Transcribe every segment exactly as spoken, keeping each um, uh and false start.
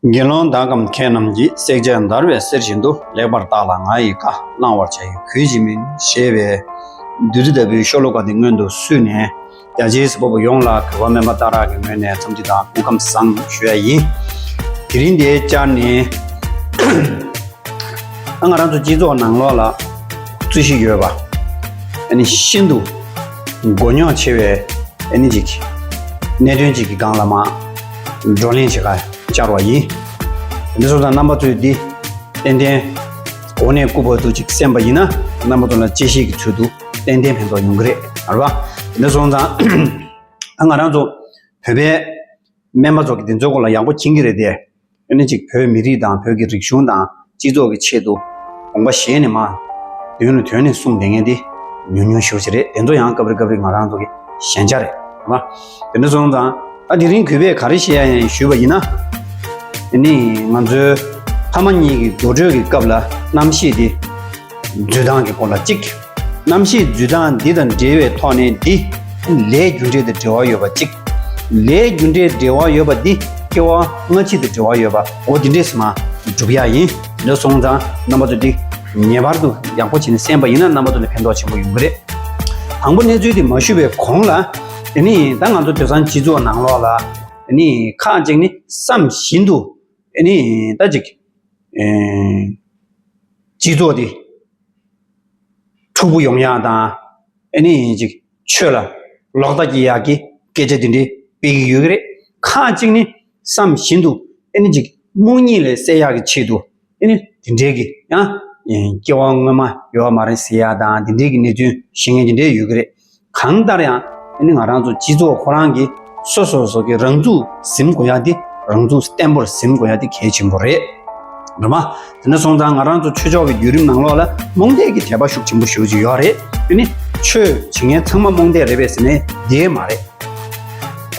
དགེ་སློང་དག་གམ་མཁས་རྣམས་ཀྱིས། བསྲེག་བཅད་འདར་བའི་གསེར་བཞིན་དུ། ལེགས་པར་བརྟགས་ལ་ང་ཡི་བཀའ། བླང་བར་བྱ་ཡི་གུས་ཀྱིས་མིན། ཞེས་པའི་བདུད་རྩི་ལྟ་བུའི་ཤོ་ལོ་ཀ་འདི་སྔོན་དུ་བསུས་ནས། རྒྱ་ཆེའི་གཟིགས་པ་པོ་ཡོངས་ལ་གུས་པ་སྨན་པ་སྟག་རག་གི་ངོས་ནས་འཚམས་འདྲི་དང་སྐུ་ཁམས་བཟང་ཞུ་ཡ་ཡིན། དེ་རིང་འདིའི་བཅར་ནི། ད་ང་རང་ཚོ་སྤྱི་ཚོགས་ནང་ལོགས་ལ་རྩོད་གཞི་ཡོད་པ། ཨ་ནི་ཤིན་ཏུ་མགོ་རྙོག་ཆེ་བའི་ཨ་ནི་ཅིག་གནད་དོན་ཅིག་གི་སྒང་ལ་མར་བགྲོ་གླེང་བྱེད་ག་བཅར་བ་ཡིན། དེ་འདྲ་སོང་ཙང་རྣམ་པ་ཚོས་འདི་ཏན་ཏན་འོག་ནས་སྐུ་བར་དུ་ཅིག་གསན་པ་ཡིན་ན། རྣམ་པ་ཚོ་ལ་དཔྱད་ཤེས་ཀྱི་ཚུལ་དུ་ཏན་ཏན་ཕན་ཐོགས་ཡོང་གི་རེད། རེད་པ། དེ་འདྲ་སོང་ཙང་ད་ང་རང་ཚོ་བོད་པའི་སྨན་པ་ཚོ་གི་དེ་ཚོའི་སྐོར་ལ་ཡག་པོ་མཁྱེན་གྱི་རེད་དེ། ཨ་ནི་ཅིག་བོད་མི་རིགས་དང་བོད་ཀྱི་རིག་གཞུང་དང་སྤྱི་ཚོགས་ཀྱི་ཆེད་དུ་དགོངས་པ་བཞེས་ནས་མར་དོན་ལ་དོན་ནས་གསུངས་བསྡད་མཁན་དེ་ཉུང་ཉུང་ཞེ་པོ་ཅིག་རེད། དེ་ཚོ་ཡང་སྐབས་རེ་སྐབས་རེ་ང་རང་ཚོ་གི་ཞན་ཆ་རེད། རེད་པ། དེ་འདྲ་སོང་ཙང་ད་དེ་རིང་གུས་པས་ག་རེ་བཤད་ཡ་ཡིན་ཞུས་པ་ཡིན་ན། ཨ་ནི་ང་ཚོའི་ཕ་མ་གཉིས་ཀྱི་རྡོ་གྲོས་ཀྱི་སྐབས་ལ་རྣམ་ཤེས་དེ་འཛུལ་སྟངས་ཀྱི་སྐོར་ལ་གཅིག་རྣམ་ཤེས་འཛུལ་སྟངས་འདི་དང་འབྲེལ་བའི་ཐོག་ནས་འདི་ལས་རྒྱུ་འབྲས་དང་འབྲེལ་བ་ཡོད་པ་གཅིག་ལས་རྒྱུ་འབྲས་འབྲེལ་བ་ཡོད་པ་འདི་སྐྱེ་བ་སྔ་ཕྱི་དང་འབྲེལ་བ་ཡོད་པ། འོ་འདི་འདྲས་སེ་མར་སྒྲུབ་ཡ་ཡིན། འདི་སོང་ཙང་རྣམ་པ་ཚོ་འདི་ངེས་པར་དུ་ཡག་པོ་བྱས་ནས་གསན་པ་ཡིན་ན་རྣམ་པ་ཚོ་ལ་ཕན་ཐོགས་ཆེན་པོ་ཡོང་གི་རེད། དང་པོ་གནས་ཚུལ་འདི་མ་ཞུ་བའི་གོང་ལ། ཨ་ནི་ད་ང་ཚོ་དེང་སང་སྤྱི་ཚོགས་ནང་ལོགས་ལ་ཨ་ནི་ཁག་ཅིག་ནི་བསམ་བཞིན་དུ་ཨ་ནི་ད་ཅིག་ཨེ་སྤྱི་ཚོགས་འདི་འཁྲུག་པོ་ཡོང་ཡག་དང་། ཨ་ནི་ཅིག་ཆོས་ལ་ལོག་ལྟ་སྐྱེ་ཡག་གི་སྐད་ཆ་འདི་འདྲའི་སྤེལ་གྱི་ཡོད་ཀྱི་རེད། ཁག་ཅིག་ནི་བསམ་བཞིན་དུ་ཨ་ནི་ཅིག་རྨོངས་གཉིད་ལས་སད་ཡག་གི་ཆེད་དུ་ཨ་ནི་འདི་འདྲའི་གི་ཡང་སྐྱེ་བ་སྔོན་མ་ཡོད་མ་རེད་ཟེར་ཡག་དང་འདི་འདྲའི་གི་གནད་དོན་བཤད་མཁན་འདི་འདྲའི་ཡོད་ཀྱི་རེད། གང་ལྟར་ཡང་ཨ་ནི་ང་རང་ཚོ་སྤྱི་ཚོགས་ཁོ་རང་གི་སོ་སོ་སོ་གི་རང་ཚུགས་ཟིན་དགོས་ཡ་དེ་རང་ཚུགས་བརྟན་པོར་ཟིན་དགོས་ཡ་དེ་གལ་ཆེན་པོ་རེད། རེད་མ། དེ་འདྲ་སོང་ཙང་ང་རང་ཚོ་ཆོས་ཕྱོགས་ཀྱི་བརྒྱུད་རིམ་ནང་ལོགས་ལ་རྨོངས་དད་ཀྱི་དད་པ་ཤུགས་ཆེན་པོ་ཞེ་པོ་ཅིག་ཡོད་རེད། དེ་ནི་ཆོས་བྱེད་མཁན་ཚང་མ་རྨོངས་དད་རེད་པས་ཟེར་ནས་བསྡད་མ་རེད།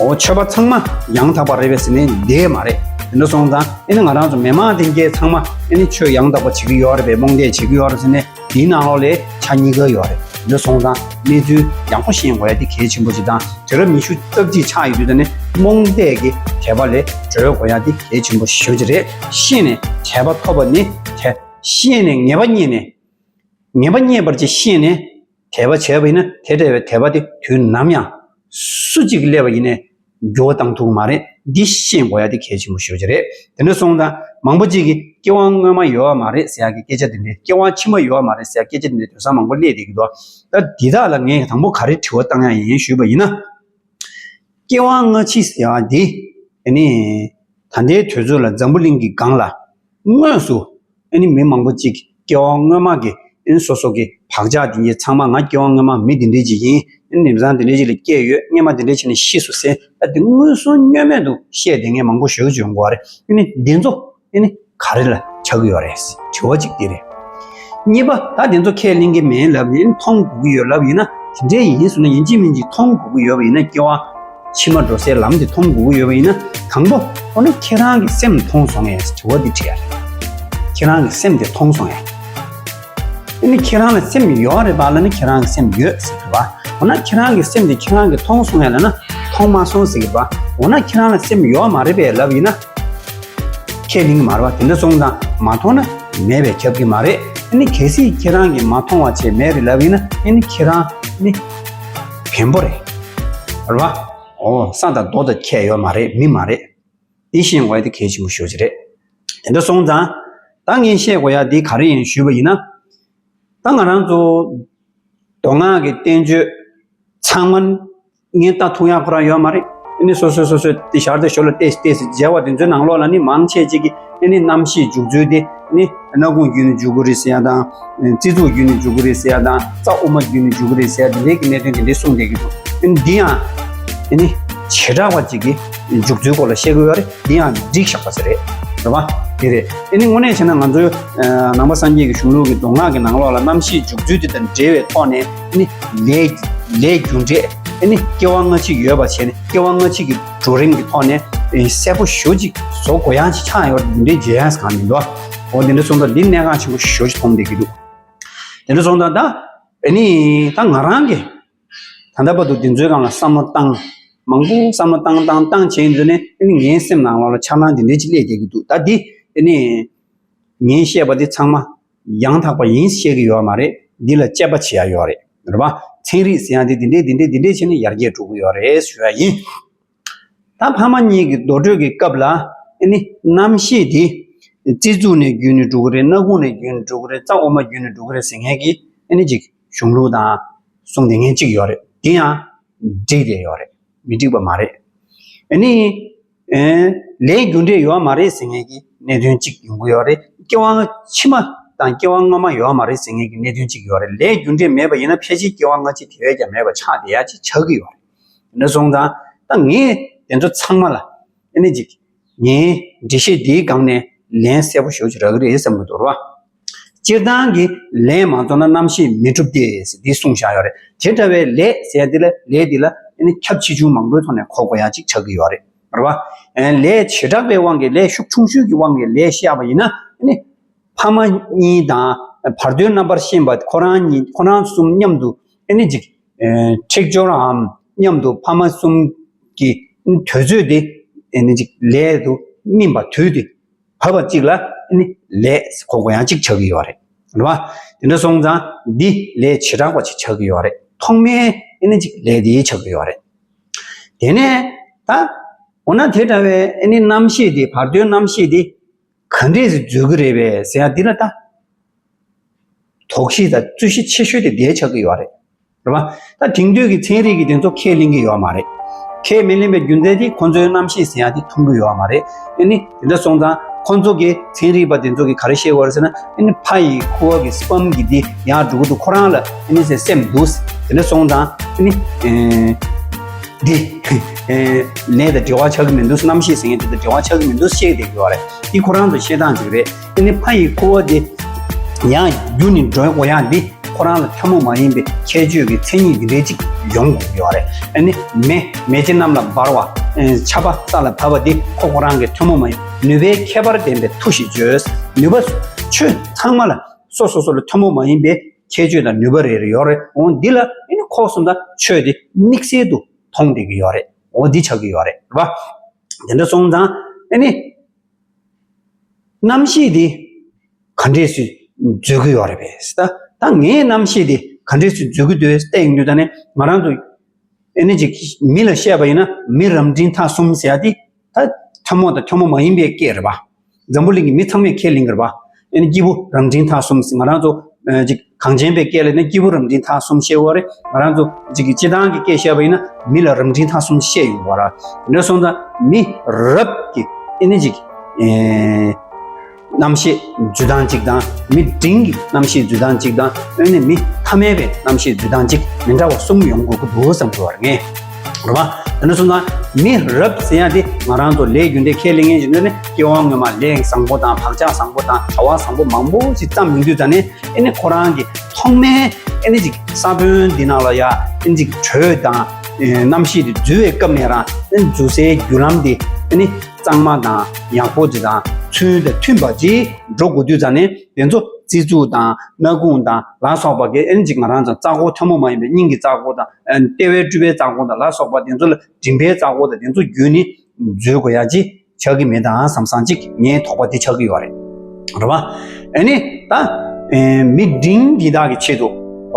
འོ་ཆོས་པ་ཚང་མ་ཡང་དག་པ་རེད་པས་ཟེར་ནས་བསྡད་མ་རེད། དེ་འདྲ་སོང་ཙང་ཨ་ནི་ང་རང་ཚོ་མི་མང་དེ་གས་ཚང་མ་ཨ་ནི་ཆོས་ཡང་དག་པ་བྱེད་ཀྱི་ཡོད་རེད་པས། རྨོངས་དད་བྱེད་ཀྱི་ཡོད་རེད་ཟེར་ནས། དེའི་ནང་ལོགས་ལ་ཆ་གཉིས་ཀ་ཡོད་རེད། འདི་སོང་ཙང་གནས་ཚུལ་ཡག་པོ་ཤེས་དགོས་ཡ་དེ་གལ་ཆེན་པོ་ཞིག་དང་། དུས་རབས་ཉི་ཤུ་རྩ་གཅིག་ཆགས་ཡོད་དུས་ད་ནི་རྨོངས་དད་ཀྱི་དད་པ་ལས་གྲོལ་དགོས་ཡ་དེ་གལ་ཆེན་པོ་ཞེ་པོ་ཅིག་རེད། ཤེས་ནས་དད་པ་ཐོབ་པ་ནི་དད། ཤེས་ནས་ངེས་པ་རྙེད་ནས། ངེས་པ་རྙེད་པར་ཅིག་ཤེས་ནས་དད་པ་བྱས་པ་ཡིན་ན། དེ་འདྲ་བའི་དད་པ་དེ་དུས་ནམ་ཡང་སུ་གཅིག་སླེབས་པ་ཡིན་ནས་འགྱུར་བ་བཏང་ཐུབ་ཀྱི་མ་རེད། འདི་ཤེས་དགོས་ཡ་དེ་གལ་ཆེན་པོ་ཞེ་པོ་ཅིག་རེད། དེ་འདྲ་སོང་ཙང་མང་པོ་ཅིག་གིས་སྐྱེ་བ་སྔོན་མ་ཡོད་པ་མ་རེད་ཟེར་ཡ་གི་སྐད་ཆ་དེ་འདྲས། སྐྱེ་བ་ཕྱི་མ་ཡོད་པ་མ་རེད་ཟེར་ཡ་སྐད་ཆ་དེ་འདྲས་དེང་སང་མང་པོ་སླེབས་བསྡད་ཀྱི་འདུག་ད་འདི་དག་ལ་ངས་དང་པོ་ག་རེ་དྲི་བ་བཏང་ཡ་ཡིན་ཞུས་པ་ཡིན་ན། སྐྱེ་བ་སྔ་ཕྱི་ཟེར་བ་འདི་ཨ་ནི་ད་ལྟའི་དུས་ཚོད་ལ་འཛམ་བུ་གླིང་གི་སྒང་ལ་དངོས་སུ་ཨ་ནི་མི་མང་པོ་ཅིག་སྐྱེ་བ་སྔོན་མ་གི་ཨ་ནི་སོ་སོ་གི་བག་ཆགས་དེ་འདྲས་ཚང་མ། ང་སྐྱེ་བ་སྔོན་མ་མི་འདི་འདྲས་ཅིག་ཡིན། ཨ་ནི་མི་ཚང་འདི་འདྲས་ཅིག་ལ་སྐྱེས་ཡོད། སྔོན་མ་འདི་འདྲས་བྱས་ནས་ཤི་སོང་ཟེར། ད་དེ་མངོན་སུམ་བརྙན་མེད་དུ་བཤད་བསྡད་མཁན་མང་པོ་ཞེ་པོ་ཅིག་ཡོང་གི་ཡོད་རེད། ཨ་ནི་འདི་ཚོ་ཨ་ནི་ག་རེ་ལ་ཆགས་ཀྱི་ཡོད་རེད། དྲི་བ་གཅིག་འདི་རེད། གཉིས་པ། ད་དེ་ཚོ་ཁས་ལེན་གྱི་མིན་ལབ་ཡིན། མཐོང་དགོས་ཀྱི་ཡོད་ལབ་ཡིན་ན། དེ་འདྲས་ཡིན་ཟེར་ན། ཡིན་གཅིག་མིན་གཅིག་མཐོང་དགོས་ཀྱི་ཡོད་པ་ཡིན་ན། སྐྱེ་བ་ཕྱི་མ་འགྲོ་སའི་ལམ་དེ་མཐོང་དགོས་ཀྱི་ཡོད་པ་ཡིན་ན། དང་པོ་འོ་ན་ཁྱེད་རང་གི་སེམས་མཐོང་སོང་ངས་དྲི་བ་འདི་དྲི་ཡ་རེད། ཁྱེད་རང་གི་སེམས་དེ་མཐོང་སོང་ངས། ཨ་ནི་ཁྱེད་རང་ལ་སེམས་ཡོད་རེད་པ་ལབ་ན་ཁྱེད་རང་གི་སེམས་ཡོད་ཟེར་གྱི་རེད་པ། འོ་ན་ཁྱེད་རང་གི་སེམས་དེ་ཁྱེད་རང་གིས་མཐོང་སོང་ངས་ལབ་ན་མཐོང་མ་སོང་ཟེར་གྱི་རེད་པ། འོ་ན་ཁྱེད་རང་ལ་སེམས་ཡོད་མ་རེད་པས་ལབ་ཡིན་ན། ཁས་ལེན་གྱི་མ་རེད་པ། དེ་འདྲ་སོང་ཙང་མ་མཐོང་ན་མེད་པས་ཁྱབ་ཀྱི་མ་རེད། ཨ་ནི་གལ་སྲིད་ཁྱེད་རང་གིས་མ་མཐོང་བ་བྱས་མེད་རེད་ལབ་ཡིན་ན། ཨ་ནི་ཁྱེད་རང་ནི་བེམ་པོ་རེད། རེད་པ། འོ་ས་དང་རྡོ་དང་ཁྱད་ཡོད་མ་རེད། མི་མ་རེད། དེ་ཤེས་དགོས་ཡ་དེ་གལ་ཆེན་པོ་ཞེ་པོ་ཅིག་རེད། དེ་འདྲ་སོང་ཙང་ད་ངས་བཤད་དགོས་ཡ་དེ་ག་རེ་ཡིན་ཞུས་པ་ཡིན་ན། ད་ང་རང་ཚོ་མདོ་སྔགས་ཀྱི་བསྟན་བཅོས་ཚང་མ་ངས་ལྟ་ཐུབ་ཡ་ཁོ་རང་ཡོད་མ་རེད། ཨ་ནི་སོ་སོས་སོ་སོས་དེ་ཞར་དེ་ཞོར་ལ་བལྟས་བལྟས་ཟེར་མཇལ་བ་དེ་ཚོའི་ནང་ལོགས་ལ་ནི་མང་ཆེ་ཅིག་གིས་ཨ་ནི་རྣམ་ཤེས་འཇུག་ཚུལ་དེ་ནི་སྣ་ཁུང་བརྒྱུད་ནས་འཇུག་གི་རེད་ཟེར་ཡ་དང་། རྩེ་གདུགས་བརྒྱུད་ནས་འཇུག་གི་རེད་ཟེར་ཡ་དང་། རྩ་དབུ་མ་བརྒྱུད་ནས་འཇུག་གི་རེད་ཟེར་ཡ་དེ་འདྲའི་གི་གནད་དོན་དེ་འདྲའི་གསུངས་བསྡད་ཀྱི་འདུག་ཨ་ནི་འདི་ཡང་ཨ་ནི་བྱེ་བྲག་པ་ཅིག་གིས་འཇུག་ཚུལ་སྐོར་ལ་བཤད་ཀྱི་ཡོད་རེད། འདི་ཡང་འགྲིག་བཞག་པ་ཟེར་རེད། རེད་པ། དེ་རེད། ཨ་ནི་དངོས་གནས་བྱས་ན་ང་ཚོའི་ཨ་ནང་པ་སངས་རྒྱས་ཀྱི་གཞུང་ལུགས་ཀྱི་མདོ་སྔགས་ཀྱི་ནང་ལོགས་ལ་རྣམ་ཤེས་འཇུག་ཚུལ་དེ་དང་འབྲེལ་བའི་ཐོག་ནས་ཨ་ནི་ལས་ལས་རྒྱུ་འབྲས། ཨ་ནི་སྐྱེ་བ་སྔ་ཕྱི་ཡོད་པ་བྱས་ནས་སྐྱེ་བ་སྔ་ཕྱི་གི་འགྲོ་རིམ་གྱི་ཐོག་ནས་ཨ་ནི་གསལ་པོ་ཞེ་པོ་ཅིག་བཟོ་དགོས་ཡ་ཅིག་ཆགས་ཡོད་རེད། འདི་འདྲའི་མཇལ་ཡ་གང་མི་འདུག་འོ་དེ་འདྲ་སོང་ཙང་འདི་གནད་འགག་ཆེན་པོ་ཞེ་པོ་ཅིག་མཐོང་བསྡད་ཀྱི་འདུག་དེ་འདྲ་སོང་ཙང་ད་ཨ་ནི་ད་ང་རང་གིས་ད་ལྟ་བར་དུ་འདི་ཚོའི་སྒང་ལ་བསམ་བློ་བཏང་ མང་པོ་བསམ་བློ་བཏང་བཏང་བཏང་བྱས་ཡིན་དུས་ནས་ཨ་ནི་ངའི་སེམས་ནང་ལོགས་ལ་འཆར་སྣང་འདི་འདྲས་ཅིག་སླེབས་བསྡད་ཀྱི་འདུག་ད་འདི་ཨ་ནི་ངས་བཤད་པ་འདི་ཚང་མ་ཡང་དག་པ་ཡིན་བཤད་ཀྱི་ཡོད་མ་རེད། འདི་ལ་དཔྱད་པ་བྱེད་ཡ་ཡོད་རེད། རེད་པ། ཚན་རིག་ཟེར་ཡ་འདི་འདི་འདྲས་འདི་འདྲས་འདི་འདྲས་བྱས་ནས་ཡར་རྒྱས་འགྲོ་གི་ཡོད་རེད་ཞུ་ཡ་ཡིན། ད་ཕ་མ་གཉིས་ཀྱི་རྡོག་བྲོས་ཀྱི་སྐབས་ལ་ཨ་ནི་རྣམ་ཤེས་འདི་རྩེ་གཟུགས་ནས་བརྒྱུད་ནས་འགྲོ་གི་རེད། སྣ་ཁུང་ནས་བརྒྱུད་ནས་འགྲོ་གི་རེད། རྩ་འོག་མ་བརྒྱུད་ནས་འགྲོ་གི་རེད་ཟེར་མཁན་གྱི་ཨ་ནི་ཅིག་གཞུང་ལུགས་དང་གསུང་དེ་ངན་གཅིག་ཡོད་རེད། དེ་ཡང་འགྲིག་བསྡད་ཡོད་རེད། མི་འགྲིག་པ་མ་རེད། ཨ་ནི་ཨེ་ལས་རྒྱུ་འབྲས་ཡོད་མ་རེད་ཟེར་མཁན་གྱི་གནད་དོན་གཅིག་ཡོང་གི་ཡོད་རེད། སྐྱེ་བ་ཕྱི་མ་དང་སྐྱེ་བ་སྔ་མ་ཡོད་མ་རེད་ཟེར་མཁན་གྱི་གནད་དོན་གཅིག་ཡོད་རེད། ལས་རྒྱུ་འབྲས་མེད་པ་ཡིན་ན་ཕལ་ཆེར་སྐྱེ་བ་སྔ་ཕྱི་དེ་བས་ཀྱང་མེད་པ་ཆགས་བསྡད་ཡ་ཅིག་ཆགས་ཀྱི་ཡོད་རེད། དེ་འདྲ་སོང་ཙང་ད་ངས་དེ་ཚོ་ཚང་མ་ལ་ཨ་ནི་ཅིག་ངའི་འགྲེལ་བཤད་འདིའི་སྒང་ནས་ལན་གསལ་པོ་ཞེ་པོ་ཅིག་རག་གི་རེད་བསམ་གྱི་འདུག་ར། སྤྱིར་བཏང་གི་ལས་མ་བརྩོན་ན་རྣམ་ཤེས་མི་འགྲུབ་སྟེ་ཟེར་འདི་གསུངས་བཞག་ཡོད་རེད། དེ་འདྲ་བའི་ལས་ཟེར་ཡ་འདི་ལ་ལས་འདི་ལ་ཨ་ནི་ཁྱབ་ཆེ་ཆུང་མང་པོའི་ཐོག་ནས་གོ་དགོས་ཡ་ཅིག་ཆགས་ཀྱི་ཡོད་རེད། རེད་བ། ཨ་ལས་བྱེ་བྲག་པའི་དབང་གིས་ལས་ཤུགས་ཆུང་ཤོས་ཀྱི་དབང་གིས་ལས་བཤད་པ་ཡིན་ན་ཨ་ནི་ཕ་མ་གཉིས་དང་བར་དོའི་རྣམ་པར་ཤེས་པ་ཁོ་རང་གཉིས་ཁོ་རང་གསུམ་མཉམ་དུ་ཨ་ནི་ཅིག་ཨ་འཁྲིག་སྦྱོར་འམ་མཉམ་དུ་ཕ་མ་གསུམ་གྱི་དུས་ཚོད་དེ་ཨ་ནི་ཅིག་ལས་དུ་སྨིན་པ་དུས་དེ་བབ་པ་གཅིག་ལ་ཨ་ནི་ལས་གོ་དགོས་ཡ་གཅིག་ཆགས་ཀྱི་ཡོད་རེད། རེད་བ། དེ་འདྲ་སོང་ཙང་འདི་ལས་བྱེ་བྲག་པ་ཅིག་ཆགས་ཀྱི་ཡོད་རེད། ཐོག་མའི་ཨ་ནི་ཅིག་ལས་དེ་ཆགས་ཀྱི་ཡོད་རེད། དེ་ནས་ད་འོ་ན་དེ་འདྲ་བའི་ཨ་ནི་རྣམ་ཤེས་དེ་བར་དོའི་རྣམ་ཤེས་དེ་ག་འདྲས་སེ་འཛུལ་གི་རེད་པས་ཟེར་ཡ་འདི་ལ་ད་དོགས་གཞི་དང་རྩོད་གཞི་ཆེ་ཤོས་དེ་འདི་ཆགས་ཀྱི་ཡོད་རེད། རེད་བ། ད་དེང་དུས་ཀྱི་ཚན་རིག་གི་དེ་ཚོ་ཁས་ལེན་གྱི་ཡོད་མ་རེད། ཁས་མི་ལེན་པའི་རྒྱུ་མཚན་དེ་ཁོང་ཚོའི་རྣམ་ཤེས་ཟེར་ཡ་དེ་མཐོང་གི་ཡོད་མ་རེད། ཨ་ནི་དེ་འདྲ་སོང་ཙང་ཁོང་ཚོ་གི་ཚན་རིག་པ་དེ་ཚོ་གི་ག་རེ་བཤད་ཡོད་རེད་ཟེར་ན་ཨ་ནི་ཕ་ཡི་ཁུ་བ་གི་སྤམ་གི་དེ་ཡར་འགྲོ་གི་འདུག་ཁོ་རང་ལ་ཨ་ནི་ཟེར་སེམས་འདུག་དེ་འདྲ་སོང་ཙང་ཨ་ནི་ཨེ་འདི་ཨེ་ལས་དང་འབྲེལ་བ་ཆགས་ཀྱི་མི་འདུག་རྣམ་ཤེས་ཟེར་མཁན་དེ་དང་འབྲེལ་བ་ཆགས་ཀྱི་མི་འདུག་བཤད་བསྡད་ཀྱི་ཡོད་རེད། འདི་ཁོ་རང་ཚོ་བཤད་སྟངས་ཅིག་རེད། ཨ་ནི་ཕ་ཡི་ཁུ་བ་དེ་ཡར་རྒྱུ་ནི་འགྲོ་དགོས་ཡ་འདི། ཁོ་རང་ལ་ཐུན་མོང་མ་ཡིན་པའི་ཁྱད་ཆོས་ཀྱི་མཚན་ཉིད་འདི་འདྲའི་ཅིག་ཡོང་དགོས་ཀྱི་ཡོད་རེད། ཨ་ནི་མེ་མེ་ལྕེ་གནམ་ལ་འབར་བ། ཆར་པ་ས་ལ་བབས་པ་འདི་ཁོ་ཁོ་རང་གི་ཐུན་མོང་མ་ཡིན་ནུས་པའི་ཁྱད་པར་ལྡན་པའི་མཐུ་ཞེས་བརྗོད། ནུས་པ་ཆོས་ཚང་མ་ལ་སོ་སོ་སོ་ལ་ཐུན་མོང་མ་ཡིན་པའི་ཁྱད་ཆོས་དང་ནུས་པ་རེ་རེ་ཡོད་རེད། འོ་འདི་ལ་ཨ་ནི་ཁོ་གསུམ་ད་ཆོས་འདི་དམིགས་བསལ་དུ་མཐོང་བསྡད་ཀྱི་ཡོད་རེད། འོ་འདི་ཆགས་ཀྱི་ཡོད་རེད་བ། དེ་འདྲ་སོང་ཙང་ཨ་ནི། རྣམ་ཤེས་འདི་ག་འདྲས་སུ་འཛུལ་གྱི་ཡོད་རེད་པས། ད་ད་ངའི་རྣམ་ཤེས་འདི་ག་འདྲས་སུ་འཛུལ་གྱི་འདུག་བལྟས་ཡོང་དུས་ད་ནི་ང་རང་ཚོ་ཨེ་ནི་ཅིག་མི་ལ་བཤད་པ་ཡིན་ན་མི་རབ་འབྲིང་ཐ་གསུམ་ཟེར་ཡ་འདི་ད་ཐུན་མོང་དང་ཐུན་མོང་མ་ཡིན་པའི་སྐད་རེད་པ། འཛམ་བུ་གླིང་གི་མི་ཚང་མས་ཁས་ལེན་གྱི་རེད་པ། ཨེ་ནི་སྐྱེས་བུ་རབ་འབྲིང་ཐ་གསུམ་ཟེར་ང་རང་ཚོ་ཅིག་གངས་ཅན་པའི་སྐད་ལ་ནི་སྐྱེས་བུ་རབ་འབྲིང་ཐ་གསུམ་བཤད་ཡོད་རེད། ང་རང་ཚོ་ཅིག་གི་སྤྱི་བཏང་གི་སྐད་བཤད་པ་ཡིན་ན་མི་ལ་རབ་འབྲིང་ཐ་གསུམ་བཤད་ཡོང་བ་ར། དེ་འདྲ་སོང་ཙང་མི་རབ་ཀྱི་ཨེ་ནི་ཅིག་ཨེ་རྣམ་ཤེས་འཛུལ་སྟངས་གཅིག་དང་མི་འབྲིང་གི་རྣམ་ཤེས་འཛུལ་སྟངས་གཅིག་དང་ཨེ་ནི་མི་ཐ་མལ་པའི་རྣམ་ཤེས་འཛུལ་སྟངས་གཅིག་མི་འདྲ་བ་གསུམ་ཡོང་དགོས་ཀྱི་འདུག་བསམ་གྱི་ཡོད་རེད་ངས། རེད་བ། དེ་འདྲ་སོང་ཙང་མི་རབ་ཟེར་ཡ་དེ་ང་རང་ཚོ་ལས་རྒྱུ་འབྲས་ཁས་ལེན་མཁན་ཞིག་འདྲ་ནི་སྐྱེ་བ་སྔོན་མ་ལས་བཟང་པོ་དང་བག་ཆགས་བཟང་པོ་དང་བྱ་བ་བཟང་པོ་མང་པོ་ཞིག་བརྩམས་ཡོང་དུས་ཙ་ནས། ཨེ་ནི་ཁོ་རང་གི་ཐོག་མའི་ཨེ་ནི་ཅིག་ས་བོན་འདི་ནང་ལ་ཡ་ཨེ་ནི་ཅིག་དྲོད་དང་ཨེ་རྣམ་ཤེས་དེ་འཛུལ་བའི་སྐབས་ནས་རང་ཨེ་ནི་འཛུལ་སའི་བརྒྱུད་ལམ་དེ་ཨེ་ནི་གཙང་མ་དང་ཡག་པོ་དེ་དང་ཚུལ་དང་མཐུན་པ་ཅིག་འགྲོ་དགོས་དུས་ཙ་ནས་དེ་ཚོ་རྩི་ཚུགས་དང་སྣ་ཁུང་དང་ལ་སོགས་པ་གི་ཨེ་ནི་ཅིག་ང་རང་ཚོ་རྩ་འཁོར་ཐུན་མོང་མ་ཡིན་པའི་སྙིང་གི་རྩ་འཁོར་དང་ཨེ་ལྟེ་བའི་སྤྲུལ་པའི་རྩ་འཁོར་དང་ལ་སོགས་པ་དེ་ཚོ་ལ་མགྲིན་པའི་རྩ་འཁོར་དང་དེ་ཚོ་བརྒྱུད་ནས་འཛུལ་དགོས་ཡ་ཅིག་ཆགས་ཀྱི་མེད་དམ་བསམ་བསམ་གཅིག་ངའི་དོགས་པ་དེ་ཆགས་ཀྱི་ཡོད་རེད། རེད་བ། ཨ་ནི་ད་ཨེ་མི་འབྲིང་འདི་དག་གི་ཆེད་དུ།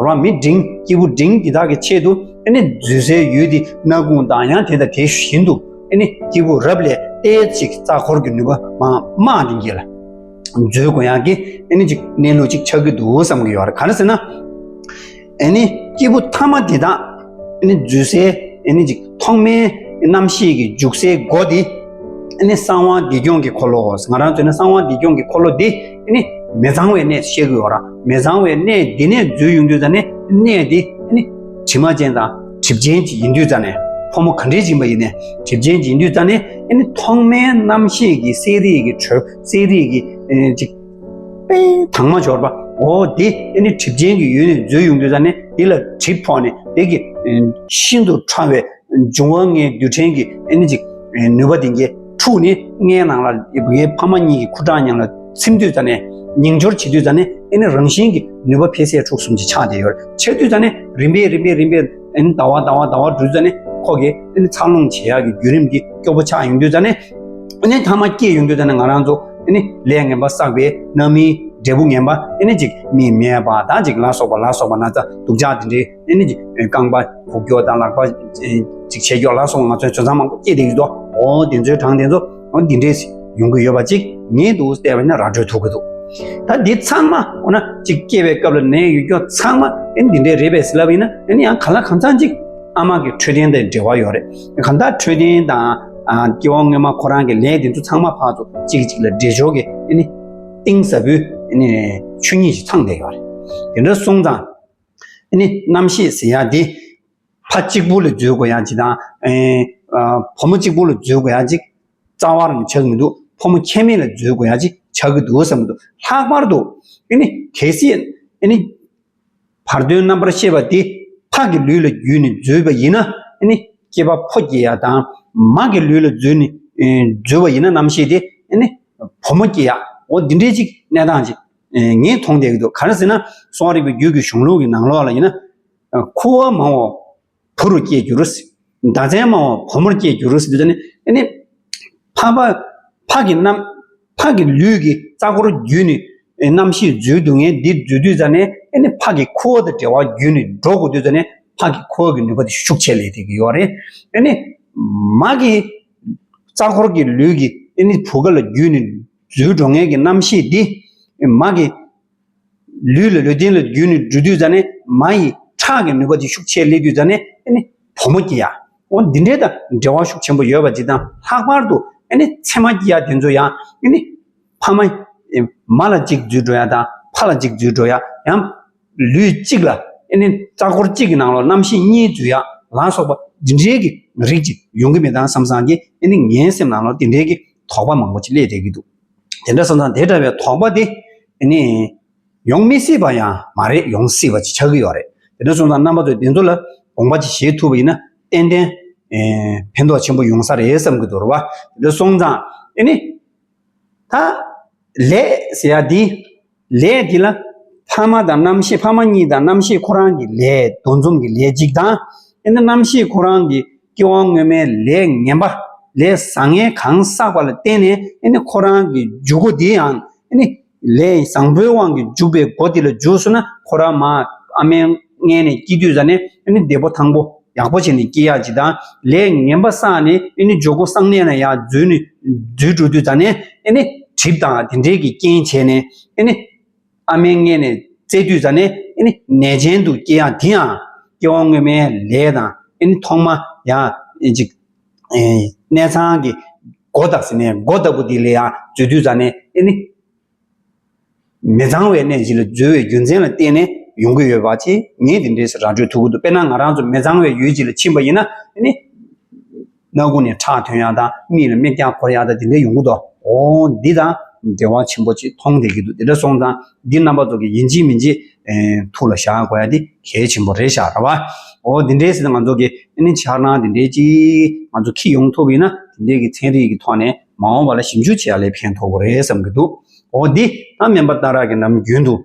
རེད་བ། མི་འབྲིང་སྐྱེས་བུ་འབྲིང་འདི་དག་གི་ཆེད་དུ་ཨ་ནི་འཛུལ་སའི་ཡུལ་དེ་སྣ་ཁུང་དང་ཡང་དེ་དང་དེ་བཞིན་དུ་ཨ་ནི་སྐྱེས་བུ་རབ་ལས་ཏེ་ཅིག་རྩ་འཁོར་གྱི་ནུས་པ་མང་དམག་འདི་གྱད་ལ་འཛུལ་དགོས་ཡག་གི་ཨ་ནི་ཅིག་གནས་ལུགས་ཅིག་ཆགས་ཀྱི་འདུག་བསམ་གྱི་ཡོད་རེད། ག་རེ་ཟེར་ན། ཨེ་ནི་སྐྱེས་བུ་ཐ་མ་དེ་དག་ཨེ་ནི་འཛུལ་སའི་ཨེ་ནི་ཅིག་ཐོག་མའི་རྣམ་ཤེས་ཀྱི་འཇུག་སའི་སྒོ་དེ་ཨེ་ནི་གསང་བ་བདེ་སྐྱོང་གི་འཁོར་ལོ། ང་རང་ཚོས་ནི་གསང་བ་བདེ་སྐྱོང་གི་འཁོར་ལོ་དེ་ཨེ་ནི་མི་གཙང་བའི་གནས་བཤད་ཀྱི་ཡོད་ར། མི་གཙང་བའི་གནས་དེ་ནས་འཛུལ་ཡོང་དུས་ཙ་ནས་གནས་དེ་ཨེ་ནི་དྲི་མ་ཅན་དང་གྲིབ་ཅན་ཅིག་ཡིན་དུས་ཙ་ནས་ཕོ་མོ་ག་འདྲས་ཡིན་པ་ཡིན་ནས་གྲིབ་ཅན་ཅིག་ཡིན་དུས་ཙ་ནས་ཨེ་ནི་ཐོག་མའི་རྣམ་ཤེས་ཀྱི་གསལ་རིག་གི་དྲོད་གསལ་རིག་གི་ཨེ་ཅིག་དཔེ་དྭངས་མ་འབྱོར་པ། འོ་དེ་ཨེ་ནི་གྲིབ་ཅན་གྱི་ཡུལ་ནས་འཛུལ་ཡོང་དུས་ཙ་ནས་དེ་ལ་གྲིབ་ཕོག་ནས་དེ་གི་ཤིན་ཏུ་ཕྲ་བའི་འབྱུང་བ་ལྔའི་རྡུལ་ཕྲན་གྱི་ཨེ་ནི་ཅིག་ནུས་པ་དེ་གས་འཁྲུགས་ནས་ལྔའི་ནང་ལ་ངའི་ཕ་མ་གཉིས་ཀྱི་ཁུ་ཁྲག་མཉམ་ལ་ཚིམ་དུས་ཙ་ནས་ཉིང་སྐྱུར་བྱེད་དུས་ཙ་ནས་ཨེ་ནི་རང་བཞིན་གྱི་ནུས་པ་འཕེལ་ཟད་འཁྲུགས་གསུམ་གྱི་ཆགས་བསྡད་ཡོད་རེད། ཆགས་དུས་ཙ་ནས་རིམ་པས་རིམ་པས་རིམ་པས་ཨེ་ནི་ཟླ་བ་ཟླ་བ་ཟླ་བ་འགྲོ་དུས་ཙ་ནས་ ཁོ་གི་ཨ་ནི་འཚར་ལོངས་བྱེད་ཡག་གི་བརྒྱུད་རིམ་འདི་སྐྱོ་པོ་ཆགས་ཡོང་དུས་ཙ་ནས། ཨ་ནི་མཐའ་མ་སྐྱེས་ཡོང་དུས་ཙ་ནས་ང་རང་ཚོ་ཨ་ནི་ལས་ངན་པ་བསགས་པའི་རྣམ་སྨིན་འབྲས་བུ་ངན་པ་ཨ་ནི་ཅིག་མི་སྨད་པ་དང་ཅིག་ལ་སོགས་པ་ལ་སོགས་པ་ན་ཚ་སྡུག་ཅག་དེ་འདྲའི་ཨ་ནི་ཅིག་རྐང་པ་ཕོག་རྒྱུ་དང་ལག་པ་ཅིག་ཆད་རྒྱུ་ལ་སོགས་པ་ང་ཚོའི་ཚོད་ཚང་མང་པོ་སྐྱེས་བསྡད་ཀྱི་འདུག་འོ་དེ་ཚོའི་གྲངས་དེ་ཚོ་འོ་འདི་འདྲས་ཡོང་གི་ཡོད་པ་ཅིག་ངས་འདུག་བལྟས་པ་ཡིན་ན་ར་སྤྲོད་ཐུབ་ཀྱི་འདུག་ད་འདི་ཚང་མ་འོ་ན་ཅིག་སྐྱེས་པའི་སྐབས་ལ་ནད་ཡོད་རྒྱུ་ཚང་མ་ཨ་ནི་འདི་འདྲས་རེད་པས་ཟེར་ལབ་ཡིན་ན་ཨ་ནི་ཡང་གང་ལ་གང་འཚམ་ཅིག་ཨ་མ་གི་འཕྲོད་བསྟེན་དང་འབྲེལ་བ་ཡོད་རེད། གང་ལྟར་འཕྲོད་བསྟེན་དང་ཨ་སྐྱེ་བ་སྔོན་མ་ཁོ་རང་གི་ལས་དེ་ཚོ་ཚང་མ་ཕར་ཚུར་གཅིག་གིས་གཅིག་ལ་འདྲེས་སྦྱོར་གྱི་ཨ་ནི་གཏིང་ཟབ་པོའི་ཨ་ནི་ཆོས་ཉིད་ཅིག་ཚང་བསྡད་ཡོད་རེད། དེ་འདྲ་སོང་ཙང་ཨ་ནི་རྣམ་ཤེས་ཟེར་ཡ་དེ་ཕ་གཅིག་པུ་ལ་འཛུལ་དགོས་ཡ་ཅིག་དང་ཨ་བུ་མོ་གཅིག་པུ་ལ་འཛུལ་དགོས་ཡ་ཅིག་རྩ་བ་རང་ཆགས་མི་འདུག་ཕོ་མོ་ཁྱད་མེད་ལ་འཛུལ་དགོས་ཡ་ཅིག་ཆགས་ཀྱི་འདུག་བསམ་གྱི་འདུག་ལྷག་པར་དུ་ཨ་ནི་གལ་སྲིད་ཨ་ནི་བར་དོའི་རྣམ་པར་ཤེས་པ་དེ་ཕ་གི་ལུས་ལ་བརྒྱུད་ནས་འཛུལ་བ་ཡིན་ན་ཨ་ནི་སྐྱེས་པ་ཕོ་སྐྱེ་ཡ་དང་མ་གི་ལུས་ལ་འཛུལ་ནས་ཨེ་འཛུལ་བ་ཡིན་ན་རྣམ་ཤེས་དེ་ཨ་ནི་བུ་མོ་སྐྱེ་ཡ་འོ་འདི་འདྲའི་ཅིག་གནས་སྟངས་ཅིག་ཨེ་ངས་མཐོང་བསྡད་ཀྱི་འདུག་ག་རེ་ཟེར་ན་གསོ་བ་རིག་པའི་རྒྱུད་ཀྱི་གཞུང་ལུགས་ཀྱི་ནང་ལོགས་ལ་ཡིན་ན་ཁུ་བ་མང་བོ་བུ་རུ་སྐྱེས་འགྱུར། མདའ་ཚན་མང་བ་བུ་མོར་སྐྱེས་འགྱུར་ཟེར་དུས་ནི་ཨ་ནི་ཕ་མ་ཕ་གི་རྣམ་ཕ་གི་ལུས་ཀྱི་རྩ་འཁོར་བརྒྱུད་ནས་རྣམ་ཤེས་འཛུལ་འདུག་ངས་འདི་འཛུལ་དུས་ཙ་ནས་ཨ་ནི་ཕ་གི་ཁུ་བ་དང་འབྲེལ་བ་བརྒྱུད་ནས་འགྲོ་དགོས་དུས་ཙ་ནས་ཕ་གི་ཁུ་བ་གི་ནུས་པ་དེ་ཤུགས་ཆེ་ལས་བསྡད་ཀྱི་ཡོད་རེད། ཨ་ནི་མ་གི་རྩ་འཁོར་གྱི་ལུས་ཀྱི་ཨ་ནི་བུ་ག་ལ་བརྒྱུད་ནས་འཛུལ་འགྲོ་མཁན་གྱི་རྣམ་ཤེས་འདི་མ་གི་ལུས་ལ་ལུས་རྟེན་ལ་བརྒྱུད་ནས་འགྲོ་དུས་ཙ་ནས་མ་ཡི་ཁྲག་གི་ནུས་པ་དེ་ཤུགས་ཆེ་སླེབས་དུས་ཙ་ནས་ཨ་ནི་བུ་མོ་སྐྱེ་ཡ། འོ་འདི་འདྲའི་དང་འབྲེལ་བ་ཤུགས་ཆེན་པོ་ཡོད་པ་ཅིག་དང་ལྷག་པར་དུ་ཨ་ནི་མཚེ་མ་སྐྱེ་ཡ་དེ་ཚོ་ཡང་ཨ་ནི་ཕ་མ་མ་ལ་གཅིག་འཛུལ་འགྲོ་ཡ་དང་ཕ་ལ་གཅིག་འཛུལ་འགྲོ་ཡ་ཡང་ལུས་གཅིག་ལ་ཨ་ནི་རྩ་འཁོར་གཅིག་གི་ནང་ལ་རྣམ་ཤེས་གཉིས་འཛུལ་ཡ་ལ་སོགས་པ་འདི་འདྲའི་གི་རིགས་ཅིག་ཡོང་གི་མེད་དམ་བསམ་བསམ་གི་ཨ་ནི་ངའི་སེམས་ནང་ལ་འདི་འདྲའི་གི་དོགས་པ་མང་པོ་ཅིག་སླེབས་བསྡད་ཀྱི་འདུག་དེ་འདྲ་སོང་ཙང་དེ་འདྲ་བའི་དོགས་པ་དེ་ཨ་ནི་ཡོང་མི་སྲིད་པ་ཡང་མ་རེད། ཡོང་སྲིད་པ་ཅིག་ཆགས་ཀྱི་ཡོད་རེད། དེ་འདྲ་སོང་ཙང་རྣམ་པ་ཚོས་དེ་ཚོ་ལ་དགོངས་པ་ཅིག་བཞེས་ཐུབ་པ་ཡིན་ན་ཏན་ཏན་ཨེ་ཕན་ཐོགས་ཆེན་པོ་ཡོང་ས་རེད་བསམ་གྱི་འདུག་རེད་བ། དེ་འདྲ་སོང་ཙང་ཨ་ནི་ད་ལས་ཟེར་ཡ་འདི་ལས་འདི་ལ་ཕ་མ་དང་རྣམ་ཤེས་ཕ་མ་གཉིས་དང་རྣམ་ཤེས་ཁོ་རང་གི་ལས་འདུ་འཛོམས་ཀྱི་ལས་གཅིག་དང་ཨ་ནི་རྣམ་ཤེས་ཁོ་རང་གི་སྐྱེ་བ་སྔོན་མའི་ལས་ངན་པ་ལས་བཟང་ངན་གང་བསགས་པ་ལ་བརྟེན་ནས་ཨ་ནི་ཁོ་རང་གི་འཇུག་སྒོ་འདི་ཡང་ཨ་ནི་ལས་བཟང་པོའི་དབང་གིས་འཇུག་པའི་སྒོ་འདི་ལ་འཇུག་སོང་ན་ཁོ་རང་མ་ཨ་མའི་མངལ་ནས་སྐྱེས་དུས་ཙ་ནས་ཨ་ནི་བདེ་པོ་ཐང་པོ་ཡག་པོ་བྱས་ནས་སྐྱེ་ཡག་ཅིག་དང་ལས་ངན་པ་བསགས་ནས་ཨ་ནི་འཇུག་སྒོ་གསང་གནས་ལ་ཡང་འཛུལ་ནས་འཛུལ་འགྲོ་དུས་ཙ་ནས་ཨ་ནི་གྲིབ་དང་དེ་འདྲའི་གི་རྐྱེན་བྱས་ནས་ཨ་ནི་ཨ་མའི་མངལ་ནས་བཙས་དུས་ཙ་ནས་ཨ་ནི་ནད་ཅན་དུ་སྐྱེ་ཡག་དེ་ཡང་སྐྱེ་བ་སྔོན་མའི་ལས་དང་ཨ་ནི་ཐོག་མ་ཡང་ཅིག་གནས་ཚང་གི་སྒོ་དང་ཟེར་ནས་སྒོ་ལྟ་བུ་དེ་ལ་ཡང་འཛུལ་དུས་ཙ་ནས་ཨ་ནི། མི་གཙང་བའི་གནས་ཤིག་ལ་འཛུལ་བའི་རྒྱུ་མཚན་ལ་བརྟེན་ནས་ཡོང་གི་ཡོད་པ་ཅིག་ངས་འདི་འདྲའི་ར་སྤྲོད་ཐུབ་ཀྱི་འདུག་དཔེར་ན་ང་རང་ཚོ་མི་གཙང་བའི་ཡུལ་ཅིག་ལ་ཕྱིན་པ་ཡིན་ན་ནི། སྣ་ཁུག་ནས་ཁྲག་ཐོན་ཡག་དང་མིག་ལ་མིག་རྒྱང་འཁོར་ཡག་དང་དེ་འདྲ་ཡོང་གི་འདུག་འོ་འདི་དང་འབྲེལ་བ་ཆེན་པོ་ཅིག་མཐོང་བསྡད་ཀྱི་འདུག་དེ་འདྲ་སོང་ཙང་འདི་རྣམ་པ་ཚོ་གི་ཡིན་གཅིག་མིན་གཅིག་ཐུགས་ལ་བཞག་དགོས་ཡ་འདི་གལ་ཆེན་པོ་རེད་ཤག་ར་བ། འོ་འདི་འདྲའི་ཟེར་ན་ང་ཚོ་གི་ཨ་ནི་འཆར་སྣང་འདི་འདྲའི་ཅིག་ང་ཚོ་འཁྱེར་ཡོང་ཐུབ་ཡིན་ན་དེ་འདྲའི་གི་ཚན་རིག་གི་ཐོག་ནས་མ་འོངས་པ་ལ་ཞིབ་འཇུག་བྱེད་ཡ་ལས་ཕན་ཐོགས་པ་རེད་བསམ་གྱི་འདུག་འོ་འདི་ད་སྨན་པ་སྟག་ར་གིས་ནམ་རྒྱུན་དུ་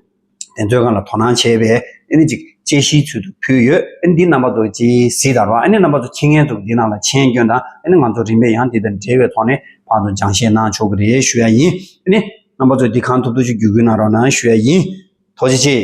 དེ་ཚོའི་སྒང་ལ་དོ་སྣང་བྱས་པའི་ཨ་ནི་ཅིག་དཔྱད་གཞིའི་ཚུལ་དུ་ཕུལ་ཡོད། ཨ་ནི་འདི་རྣམ་པ་ཚོ་ཅིག་གཟིགས་དང་ར་བ། ཨ་ནི་རྣམ་པ་ཚོ་མཁྱེན་མཁན་ཚོ་འདི་ནང་ལ་མཆན་སྐྱོན་དང་ཨ་ནི་ང་ཚོ་རིམ་པས་ཡང་འདི་དང་འབྲེལ་བའི་ཐོག་ནས་ཕར་ཚུར་སྦྱང་བཤད་གནང་ཆོག་གི་རེད་ཞུ་ཡ་ཡིན། ཨ་ནི་རྣམ་པ་ཚོས་འདི་གང་ཐུབ་ཐུབ་ཅིག་བརྒྱུད་སྐུལ་གནང་རོགས་གནང་ཞུ་ཡ་ཡིན། ཐུགས་རྗེ་ཆེ།